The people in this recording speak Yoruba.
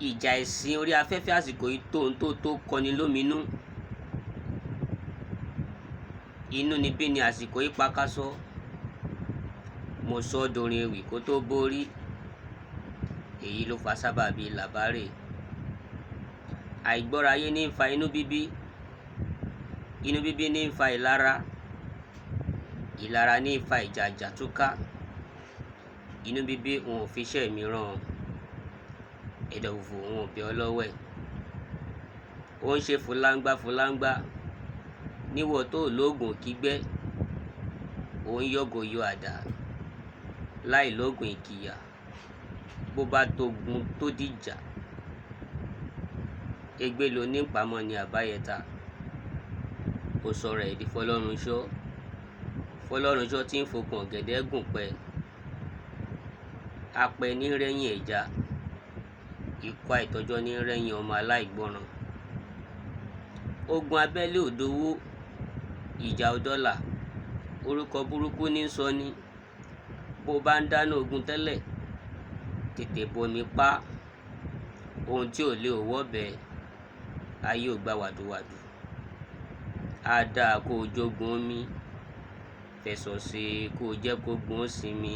Ìjà ẹ̀sìn orí afẹ́fẹ́ àsìkò yìí tó ń tó kọni lóminú. Inúnibíni ni àsìkò yìí pakasọ. Mo sọ ọ́ dorin ewì kó tó borí. Èyí ló fa sábàbí làbárè. Àìgbọ́rayé ní ń fa inú bíbí. Inú bíbí ní ń fa ìlara. Ìlara ní ń fa ìjà àjàtúká. Inú bíbí òun ò fi iṣẹ́ mi rán ọ. Ẹ̀dọ̀ fùfù òun ò bẹ̀ ọ́ lọ́wẹ̀. Ó ń ṣe fùlàngbá fùlàngbá. Níwọ̀ tó lóògùn kígbẹ́. Ó ń yọ̀gò yọ àdá láì lóògùn ìkìyà. Bó bá togun tó dìjà. Ègbé lo ní pamọ́ ní àbáyẹta. Ó sọ̀rọ̀ ẹ̀ di Fọlọ́runṣọ́. Fọlọ́runṣọ́ tí ń fokùn ọ̀gẹ̀dẹ̀ gùn pẹ́. Apẹ ní rẹ́yìn ẹja. Ikú àìtọ́jọ́ ní rẹ́yìn ọmọ aláìgbọràn. Ogun abẹ́lé ò dowó, ìjà ò dọ́là, orúkọ burúkú ní ń sọ ni. Bó bá ń dáná ogun tẹ́lẹ̀, tètè bomi pa. Ohun tí ò lè ò wọ́bẹ, ayé ò gba wàdùwàdù. Á dáa kó o jógun omi, fẹ̀sọ̀ ṣe kó o jẹ́ kógun ó sinmi.